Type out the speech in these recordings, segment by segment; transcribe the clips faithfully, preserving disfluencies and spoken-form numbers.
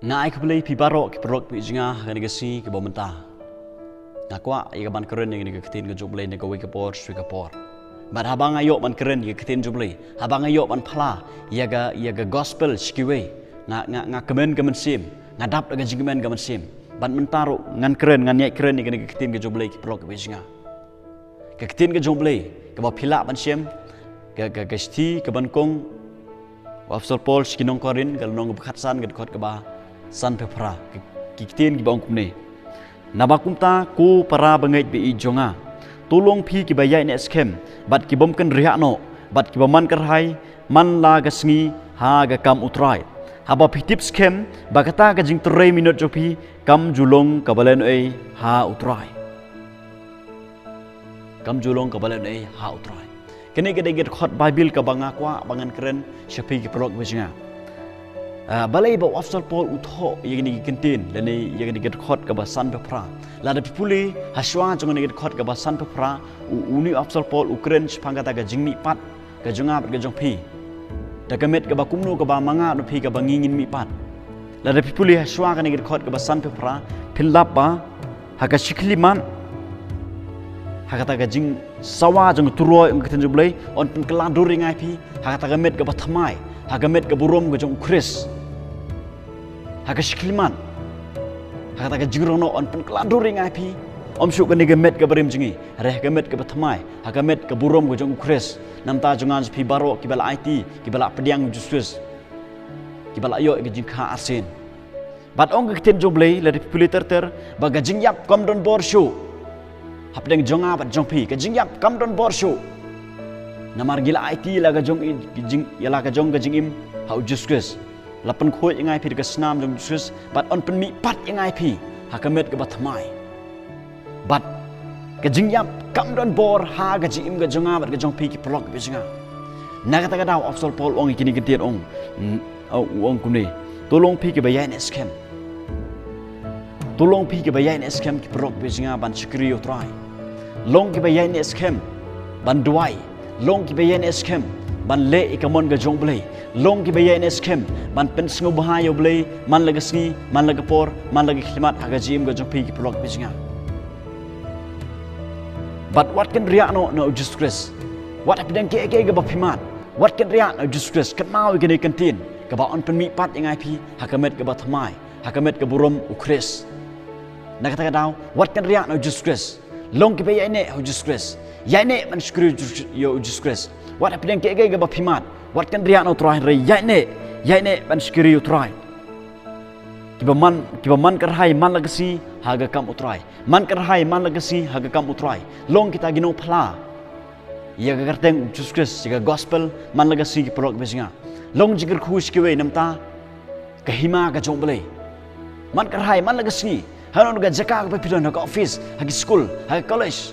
Nga ai khublei phi baroh ki paralok phi jong nga ha kane ka sngi kaba mynta. Nga kwah ïa ka ban kren ïa kane ka ktien ka jong U Blei na kawei ka por sha kawei ka por. Bad haba nga ïoh ban kren ïa ka ktien jong U Blei, haba nga ïoh ban phla ïa ka, ïa ka gospel sha kiwei, nga, nga, nga kmen ka mynsiem, nga dap da ka jingkmen ka mynsiem. Bad mynta ruh ngan kren, ngan ïai kren ïa kane ka ktien ka jong U Blei ki paralok phi jong nga. Ka ktien ka jong U Blei kaba phi lah ban shem, ka, ka, ka shithi kaba nyngkong u Apostol Paul sha ki nong Korinth, ka lynnong kaba khatsan, ka dkhot kaba sanphew phra. Ka, ki ktien kiba ong kumne: Naba kumta, ko para bangeit ba-ïeit jong nga, to long phi kiba ïaineh skhem bad ki bym kynriah noh bad kiba man kyrhai man la ka sngi ha ka kam U Trai, haba phi tip skhem ba kata ka jingtrei minot jong phi kam ju long kaba lehnohei ha U Trai. Kam ju long kaba lehnohei ha U Trai. Kane ka dei ka dkhot Baibl kaba nga kwah ba ngan kren sha phi ki paralok phi jong nga. Ah, balei ba u Apostol Paul u thoh ïa kane ka ktien lane ïa kane ka dkhot kaba sanphew phra? Lada phi pule ha shuwa jong kane ka dkhot kaba sanphew phra, u, une u Apostol Paul u kren shaphang kata ka jingmihpat ka jong nga bad ka jong phi. Da ka met kaba kumno kaba ma nga bad phi kaba ngi ngin mihpat. Lada phi pule ha shuwa kane ka dkhot kaba sanphew phra, phin lap ba ha ka shikhlimat, ha kata ka jingsawa jong ka turoi, ong ka ktien jong U Blei, yn pynkylla dur ïa nga ïa phi ha kata ka met kaba thymmai, ha ka met ka burom ka jong U Khrist. Ha ka shikhlimat, ha kata ka jingrong noh yn pynkylla dur ïa nga ïa phi, ym shuh kane ka met kaba rim jong ngi, hynrei ha ka met kaba thymmai, ha ka met ka burom ka jong U Khrist. Namar ta jong nga jong phi baroh kiba la aiti, kiba la pdiang U Jisu Khrist, kiba la ïoh ïa ka jingkha arsien. Bad ong ka ktien jong U Blei, lada phi pule ter ter, ba ka jingïap kam don bor shuh hapdeng jong nga bad jong phi, ka jingïap kam don bor shuh. Namar ngi la aiti ïa la ka jong i, ka jing, ïa la ka jong ka jingim ha U Jisu Khrist. La pynkhuid ïa nga ïa phi da ka snam jong U Jisu Khrist, bad yn pynmihpat ïa nga ïa phi ha ka met kaba thymmai. Bad ka jingïap kam don bor ha ka jingim ka jong nga bad ka jong phi ki paralok phi jong nga. Na kata ka daw u Apostol Paul u ong ïa kine ki ktien, ong, mm, u ong kumne: To long phi kiba ïaineh skhem. To long phi kiba ïaineh skhem ki paralok phi jong nga ban shakri ïa U Trai. Long kiba ïaineh skhem ban duwai. Long kiba ïaineh skhem ban leh ïa ka mon ka jong U Blei. Long kiba ïaineh skhem ban pynsngewbha ïa U Blei man la ka sngi, man la ka por, man la ka khlimat ha ka jingim ka jong phi ki paralok phi jong nga. Bad wat kynriah noh na U Jisu Khrist. Wat hapdeng kaei kaei kaba phi mad, wat kynriah na U Jisu Khrist. Kynmaw ïa kane ka ktien kaba yn pynmihpat ïa nga ïa phi ha ka met kaba thymmai, ha ka met ka burom U Khrist. Na kata ka daw, wat kynriah na U Jisu Khrist. Long kiba ïaineh ha U Jisu Khrist. Ïaineh ban shakri ïa U Jisu Khrist. Wat hapdeng kaei kaei kaba phi mad, wat kynriah na U Trai, hynrei ïaineh, ïaineh ban shakri ïa U Trai. Kiba man, kiba man kyrhai man la ka sngi ha ka kam U Trai. Man kyrhai man la ka sngi ha ka kam U Trai. Long kita ki nongphla ïa ka kyrteng U Jisu Khrist, ïa ka gospel man la ka sngi ki paralok phi jong nga. Long jingkyrkhu sha kiwei namar ta ka hima ka jong U Blei. Man kyrhai man la ka sngi, ha kano kano ka jaka kaba phi don, ha ka office, ha ki skul, ha ka college,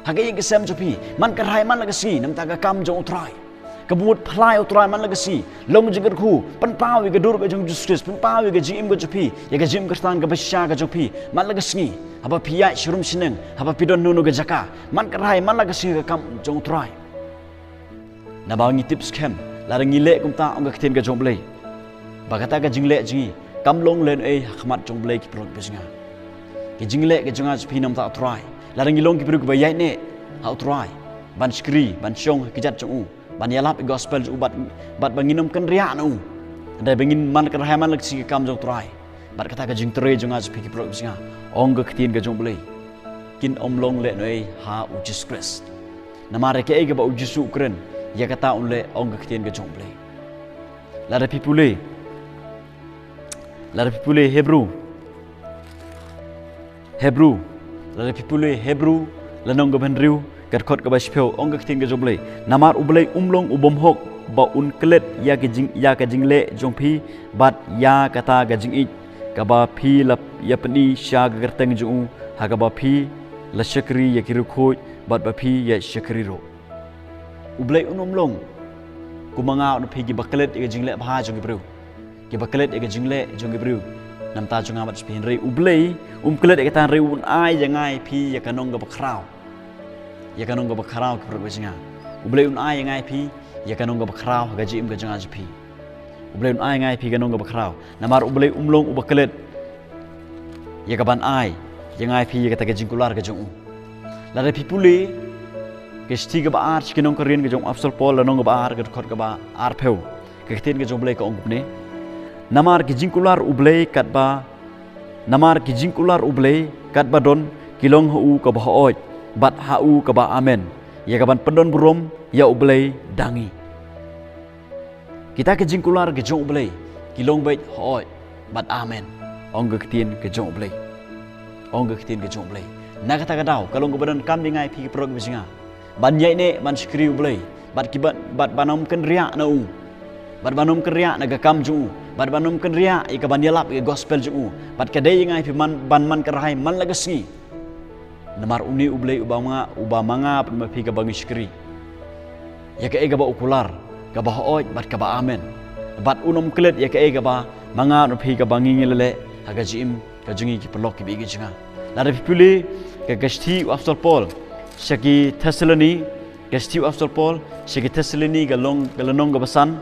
ha ka ïing ka sem jong phi, man kyrhai man la ka sngi namar ta ka kam jong U Trai. Kaba mut phla ïa U Trai man la ka sngi. Long jingkyrkhu, pynpaw ïa ka dur ka jong U Jisu Khrist, pynpaw ïa ka jingim ka jong phi, ïa ka jingim Khristan kaba shisha ka jong phi man la ka sngi. Haba phi ïaid sharum shaneng, haba phi don ha kano kano ka jaka, man kyrhai man la ka sngi ha ka kam jong U Trai. Naba ngi tip skhem, lada ngi leh kumta, ong ka ktien ka jong U Blei, ba kata ka jingleh jong ngi kam long lehnohei ha khmat jong U Blei ki paralok phi jong nga. Ka jingleh ka jong nga jong phi namar ta U Trai. Lada ngi long ki briew kiba ïaineh ha U Trai, ban shakri, ban shong ha ki kjat jong U, ban ïalap ïa ka gospel jong U, bad, bad ba ngin ym kynriah na U. Hynrei ba ngin man kyrhai man la ka sngi ha ka kam jong U Trai. Bad kata ka jingtrei jong nga jong phi ki paralok phi jong nga, ong ka ktien ka jong U Blei, kin ym long lehnohei ha U Jisu Khrist. Namar ïa kaei kaba U Jisu u kren, ïa kata un leh, ong ka ktien ka jong U Blei. Lada phi pule, lada phi pule Hebru, Hebru, lada phi pule Hebru, lynnong kaba hynriew, ka dkhot kaba shiphew, ong ka ktien ka jong U Blei: Namar U Blei um long u bymhok ba un klet ïa ka jing, ïa ka jingleh jong phi, bad ïa kata ka jingïeit kaba phi la ïapyni sha ka kyrteng jong U, ha kaba phi la shakri ïa ki riewkhuid, bad ba phi ïashakri ruh. U Blei un ym long kum ma nga bad phi kiba klet ïa ka jingleh bha jong ki briew, kiba klet ïa ka jingleh jong ki briew namar ta jong nga bad phi. Hynrei U Blei um klet ïa kata, hynrei un ai ïa nga ïa phi ïa ka nong kaba khraw. Ïa ka nong kaba khraw ki paralok phi jong nga. U Blei un ai ïa nga ïa phi ïa ka nong kaba khraw ha ka jingim ka jong nga jong phi. U Blei un ai nga ïa phi ka nong kaba khraw. Namar U Blei um long uba klet ïa kaban ai ïa nga ïa phi ïa kata ka jingkular ka jong u. Lada phi pule ka shithi kaba ar sha ki nong Korinth ka jong u Apostol Paul, lynnong kaba ar, ka dkhot kaba arphew, ka ktien ka jong U Blei ka ong kumne: Namar ki jingkular U Blei katba, namar ki jingkular U Blei katba don ki long ha u kaba hooid bad ha u kaba amen, ïa kaban pyndon burom ïa U Blei da ngi. Kita ki jingkular ki jong U Blei ki long beit hooid bad amen. Ong ka ktien ka jong U Blei. Ong ka ktien ka jong U Blei. Na kata ka daw ka long kaba donkam ïa nga ïa phi ki paralok bad jong nga ban ïaineh ban shakri U Blei bad ki ban, bad ban ym kynriah na u, bad ban ym kynriah na ka kam jong u, bad ban ym kynriah ïa kaban ïalap ïa ka gospel jong u, bad ka dei ïa nga ïa phi man, ban man kyrhai man la ka sngi. Namar une U Blei uba ma nga, uba ma nga bad ma phi kaba ngi shakri ïa kaei kaba u kular, kaba hooid bad kaba amen. Bad un ym klet ïa kaei kaba ma nga bad ma phi kaba ngi ngi la leh ha ka jingim ka jong ngi ki paralok ki baieit ki jong nga. Lada phi pule ka, ka shithi u Apostol Paul sha ki Thessaloni, ka shithi u Apostol Paul sha ki Thessaloni ka long, ka lynnong kaba san,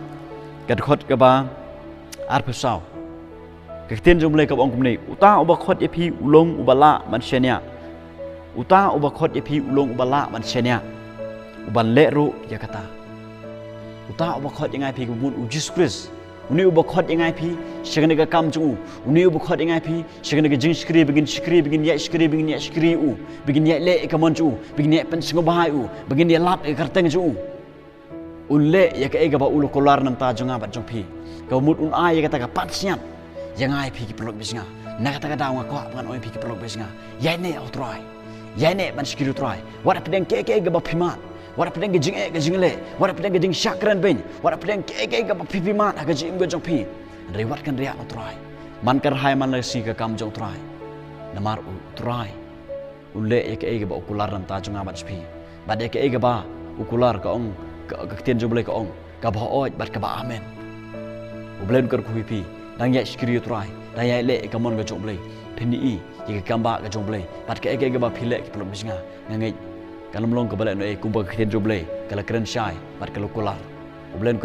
ka dkhot kaba arphew saw. Ka ktien jong U Blei kaba ong kumne: Uta uba khot ïa phi u long uba lah ban shaniah. Uta uba khot ïa phi u long uba lah ban shaniah, uban leh ruh ïa kata. Uta uba khot ïa nga ïa phi kaba mut u Jisu Khrist. Une uba khot ïa nga ïa phi sha kane ka kam jong u. Une uba khot ïa nga ïa phi sha kane ka jingshakri, ba ngin shakri, ba ngin ïaid shakri, ba ngin ïaid shakri ïa u, ba ngin ïaid leh ïa ka mon jong u, ba ngin ïaid pynsngewbha ïa u, ba ngin ïalap ïa ka kyrteng jong u. Un leh ïa kaei kaba u la kular na ka bynta jong nga bad jong phi, kaba mut un ai ïa kata ka pansngiat ïa nga ïa phi ki paralok bad jong nga. Na kata ka daw nga kwah ba ngan ong ïa phi ki paralok bad jong nga, ïaineh ha U Trai. Ïaineh ban shakri U Trai. Wat hapdeng kaei kaei kaba phi mad, wat hapdeng ka jingeh ka jingleh, wat hapdeng ka jingshah kren beiñ, wat hapdeng kaei kaei kaba phi, phi mad ha ka jingim ka jong phi, hynrei wat kynriah na U Trai. Man kyrhai man la ka sngi ka kam jong U Trai. Namar U Trai un leh ïa kaei kaba u kular na ka bynta jong nga bad jong phi, bad ïa kaei kaba u kular ka ong, ka, ka ktien jong U Blei ka ong, kaba hooid bad kaba amen. U Blei un kyrkhu ïa phi. Dang ïaid shakri ïa U Trai, dang ïaid leh ïa ka mon ka jong U Blei, phin ïohi ïa ka kam ba ka jong U Blei. Bad kaei kaei kaba phi leh ki paralok bad jong nga, nga ngeit kan ym long kaba lehnohei, kumba ka ktien jong U Blei ka la kren shai bad ka la kular. U Blei un